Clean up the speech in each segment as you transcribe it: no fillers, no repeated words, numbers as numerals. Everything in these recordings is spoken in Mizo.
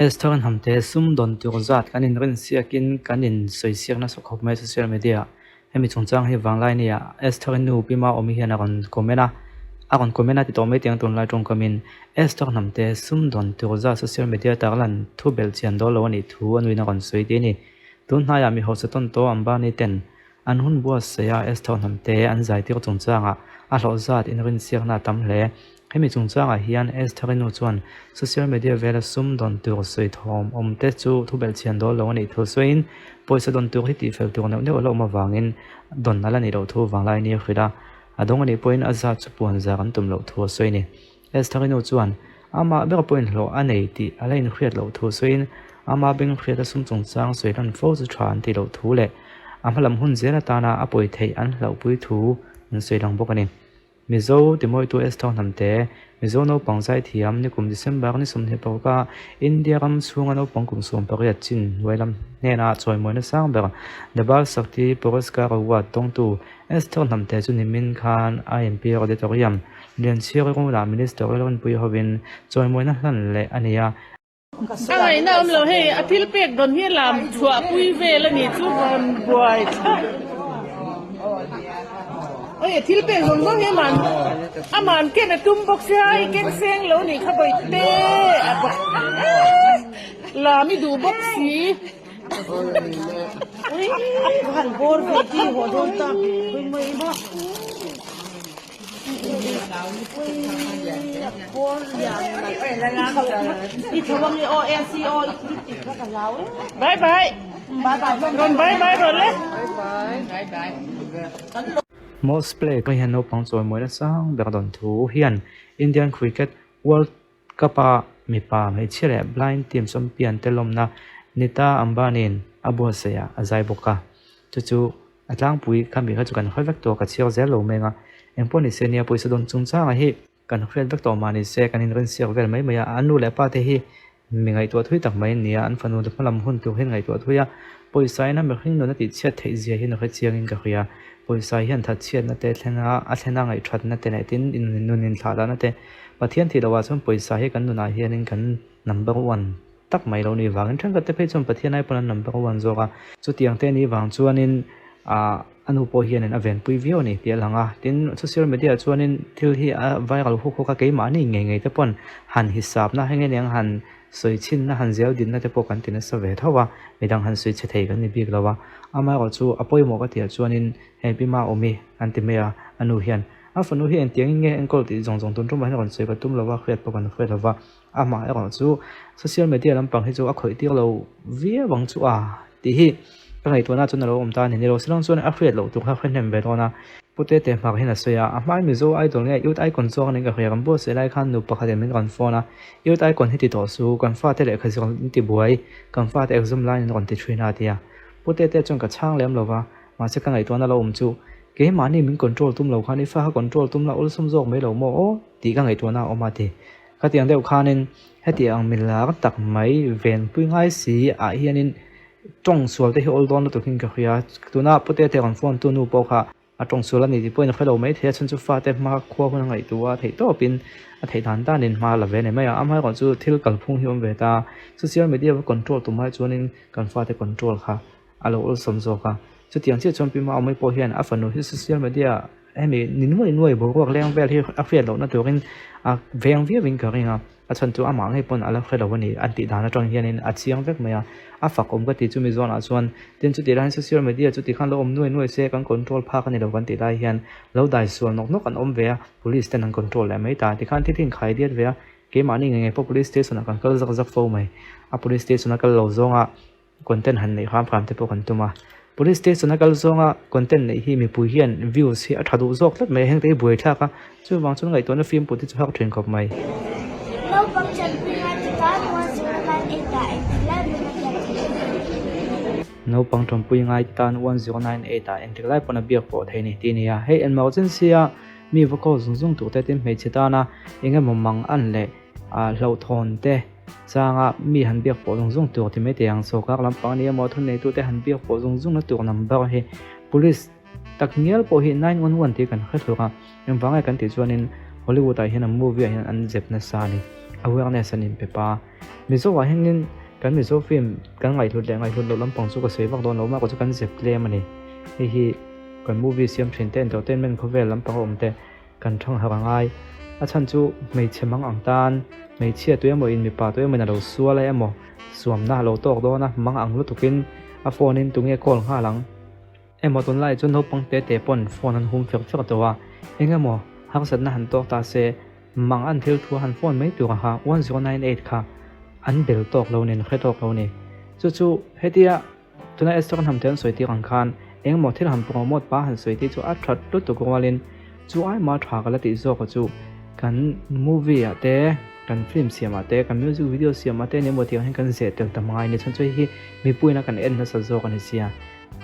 Esther Hnamte sum dawn tur zat kan inrinsiakin kan insawi siak nasa khawp mai social media ah. Hemi chungchang hi vanglai nia Esther-i nu Pi Maawmi hian a rawn comment a, a rawn comment a ti tawh mai tiang tunlai tawngkamin Esther Hnamte sum dawn tur zat social media tarlan thu belh chian dawl lo a nih thu a nuin a rawn sawi ti a ni. Tun hnaiah mi hausa tawn tawh Ambani ten An hun buatsaih a Esther hnamte an zaitir chungchangah a hlawh zat inrinsiakna a tam hle. Hemi chungchangah hian Esther-i nu chuan social media vela sum dawn tur sawi thawm awm te chu thubelhchhian dawl lo a nih thu sawiin pawisa dawn tur hi tihfel tur neuh neuh a la awm avangin dawn a la nih loh thu vanglai ni a hrilh a, a dawng a nih pawhin a zat chu puan zar an tum loh thu a sawi a ni. Esther-i nu chuan amah ber pawhin hlawh a nei tih a la inhriat loh thu sawiin ama beng hriata sum chungchang sawi hlan fo chu tha an tih loh thu leh a hmalam hun zel atana a pawi theih an hlauhpui thu an sawi lang bawk a ni. Mizo Timoitu Esther Hnamte, Mizo naupang zaithiam nikum December ni 26 a India ram chhunga naupang kum 18 chin hnuai lam hnena chawimawina sang ber The Bal Shakti Puraskar Award dawngtu Esther Hnamte chu nimin khan IMP Auditorium Lianchhiari Rula Minister Lalrinpuii hovin chawimawina hlan leh a ni a. A ngaihna awm lo hei, a thil pek dawn hi lam chhuahpui vel a ni chu rawn buai thlap. Oi a thil pek zawng zawng hi aman aman ken a tum bawk sia, i ken seng lo nih kha bawihte a lam i duh bawk si. Bye bye rawn bye bye rawh le. Most play ka hian naupang chawimawi nasa ber dawn thu hian Indian Cricket World Cup-a mipa hmeichhia leh blind team champion te lawmna Nita Ambani-in a buatsaih ah a zai bawk a, chu chu A tlangpui kha mi kha chu kan hre vek tawh, ka chhiar zel lo meng a. Engpawh ni se nia pawisa dawn chungchangah hi kan hriat vek tawh mah ni se kan inrinsiak vel mai mai a. An nu leh pa te hi mi ngaihtuah thui tak mai an ni a, an fanu te hmalam hun tur hian ngaihtuah thui a. Pawisa ina mihring nun a tihchhiat theih zia hi na hre chiangin ka hria. Pawisa hian thatchhiatna te thleng a, a thlen a ngaihthatna te leh tin nun inthlahdahna te Pathian tih loh ah chuan pawisa hi kan nunah hianin kan number one tak mai lo ni vangin thenkhat te phei chuan Pathian ai pawn an number one zawk a. Chutiang te ni vang chuanin ah a nu pawh hianin a venpui viau a ni tih a lang a. Tin, social media ah chuanin thil hi a viral huk huk a, keimahni ngei ngei te pawn han hisapna heng eng han sawi chhinna han zel dinna te pawh kan ti nasa ve tho a, midang han sawi chhe thei kan ni bik lo a. Amaherawhchu a pawimawh ka tih ah chuanin hei Pi Maawmi an ti mai a, a nu hian a fanu hi engtiangin nge enkawl tih zawng zawng tun tumah hian rawn sawi ka tum lo a, hriat pawh kan hre lo va. Amah erawh chu social media lampang hi chu a khawih tir lo viau ang chu a tih hi ka ngaihtuahna chuan a lo awm ta a ni. Ni lo silang chuan a hriat loh tur kha a hre hnem ve dawn a. Pu Tete hmar hian a sawi a, a hmain Mizo Idol nge Youth Icon zawk a nih ka hria kan buatsaih lai khan nu pakhatin min rawn phone a, Youth Icon hi ti tawh su, kan fate lehkha zir an ti buai, kan fate exam laiin an rawn ti thin a a ti a. Pu Tete chuan ka chhang lem lo va, mahse ka ngaihtuahna lo awm chu keimahni min control tum lo khan i fa kha control tum la awlsam zawk mai lo maw aw tih ka ngaihtuahna a awm a ti. Khatiang deuh khanin heti ang milar tak mai venpui ngai si ah hianin tawng sual te hi awl dawn lutuk in ka hria. Tuna pute te rawn phone tu nu pawh kha a tawng sual a ni tih pawhin a hre lo mai thei a, chhan chu fate hma khua hun a ngaihtuah a theih tawpin a theih dan danin hma a la ve ni mai a. Amaherawhchu chu thil kalphung hi awm ve ta, social media va control tum ai chuanin kan fate control kha a lo awlsawm zawk a. Chutiang chiah chuan Pi Maawmi pawh hian a fanu hi social media hemi ni nuai nuai boruak leng vel hi a hriat lohna turin a veng viauin ka ring a, a chhan chu amah ngei pawn a la hre lo a ni an tih dan atang hianin a chiang vek mai a, a fak awm ka ti chumi zawnah chuan tin chutih laiin social media chuti khan lo awm nuai nuai se kan control phak a ni lo kan tih lai hian lo dai sual nawk nawk an awm ve a, police ten an control leh mai ta tikhan thil hi inkhai diat ve a, keimahni ngei ngei pawh police station ah kan kal zak zak fo mai, a police station a kal lo zawnga. Content han neih hram hram te pawh kan tum a, Police station a kal zawnga content neih hi mipui hian views hi a tha duh zawk tlat mai a, heng te hi buai thlak a, chuvang chuan ngaihtuahna fimkhur te chu hak thin khawp mai. Naupang tanpui ngai te tan 1098 ah engtik lai pawn a biak theih a ni. Naupang tanpui ngai te tan 1098 ah engtik lai pawn a biak pawh theih a ni tih a ni a, hei emergency a mi va call zung zung tur te tin hmeichhe tana eng emaw mang an leh hlauhthawn te changa mi han biak pawh zung zung tur ti mai thei ang. Sawrkar lampang ania maw thuneitute han biak pawh zung zungna tur number hi police tak ngial pawh hi 911 tih kan hre thlur a, engvang nge kan tih chuanin Hollywood ah hian a movie ah hian an zep nasa a ni. awareness an inpe pa. Mizo ah hianin kan Mizo film kan ngaihhlut leh ngaihhlut loh lampang chu ka sawi vak dawn lo mah chu kan zep tlem a ni. Hei hi kan movie siam thin te entertainment khawvel lampang a awm te kan thang harh a ngai. A chhan chu hmeichhe mang ang tan hmeichhia tu emaw in mipa tu emaw in a lo sual a emaw suamna a lo tawk dawn a mang ang lutukin a phone in tunge call nghal ang. Emaw tunlai chu naupang te te pawn phone an hum fek fek tawh a, eng emaw harsatna han tawk ta se mang an thil thu han phone mai tur aha 1098 kha an bel tawk lo nen hre tawk lo ni. Chu chu hetia tuna Esther kan ham te an sawi tir ang khan eng emaw thil han promote pa han sawi tih chu a that lutuk rualin chu ai ma tha ka la tih zawk a chu kan movie ah te kan film siam ah te kan music video siam ah te eng emaw tiang hian kan zeh tel tam ngai ni chhan chu hei hi mipuiin a kan en nasa zawk a ni sia.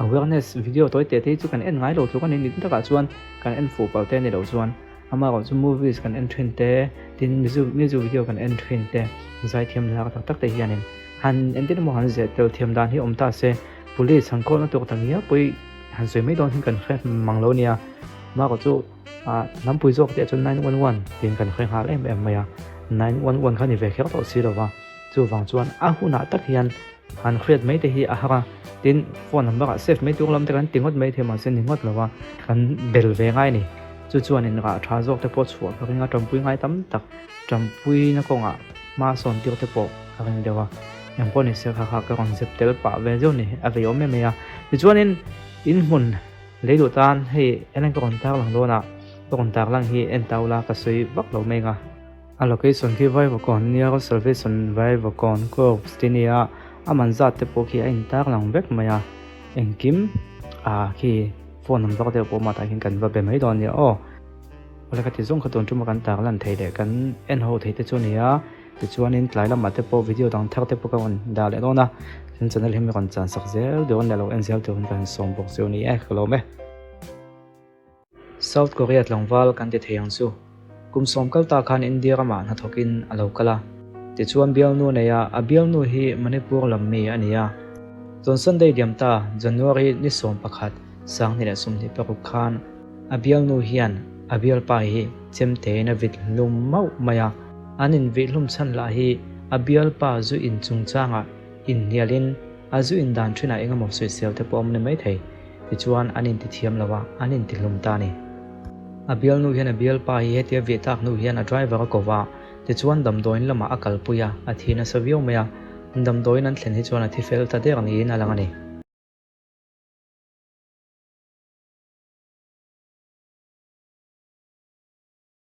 Awareness video tawi teh te hi chu kan en ngai lo tluk a ni ni takah chuan kan en fuh palh te a ni loh chuan amaherawh chu movies kan en thin te tin music video kan en thin te zaithiam lak tak tak te hianin han entir emaw han zeh tel thiam dan hi awm ta se police han call na tur tak ngial pawh hi han sawi mai dawn hian kan hre mang lo nia amaherawh chu ah lampui zawk te ah chuan 911 tiin kan hre nghal em em mai a 911 kha ni ve kher tawh si lova chuvang chuan a hunah tak hian Han hriat mai te hi a har a, tin phone number ah save mai tur lam te kan ti ngawt mai thei mahse ni ngawt lo a, kan bel ve ngai a ni. Chu chuan in rah tha zawk te pawh chhuah ka ring a, tanpui ngai tam tak tanpuina kawngah hma sawn tir te pawh ka ring deuh a, eng pawh ni se kha kha ka rawn zep tel pah ve zeuh ni a vei awm em mai a. Tichuanin in hmun lei duh tan hei eng ka rawn tar lang dawn a, ka rawn tar lang hi en ta ula ka sawi vak lo mai ang a. A location khi Vaivakawn nia Salvation Vaivakawn Corps te nia a man zat te pawh khi a intar lang vek mai a engkim ah khi phone number deuh pawh mah tah hian kan va be mai dawn nia aw. Awle ka ti zawng kha tun tuma kan tar lan thei leh kan en ho thei te chu nia tichuanin tlai lamah te pawh video dang thar te pawh ka rawn dah leh dawn a kan channel hi mi rawn chan sak zel dawn leh lo en zel turin ka han sawm bawk chu ni e ka lawm e. South Korea tlangval kan ti thei ang chu. Kum sawm kal ta khan India ramah hnathawkin a lo kal a. Tichuan bialnu a nei a, a bialnu hi Manipur lam mi a ni a. Tun Sunday diam ta, January ni 11, 2026 khan a bialnu hian a bialpa hi chemtein a vit hlum mauh mai a. An invih hlum chhan lah hi a bialpa zu in chungchangah Inhnialin a zu indan thinah eng emaw sawisel te pawh a awm ni maithei. Tichuan an intithiam lo a, an intihlum ta a ni. A bialnu hian a bialpa hi hetia viah tak hnu hian a driver a ko va, tichuan damdawiin lamah a kalpui a, a thi nasa viau mai a. Damdawiin an thlen hi chuan a thi fel ta der niin a lang a ni.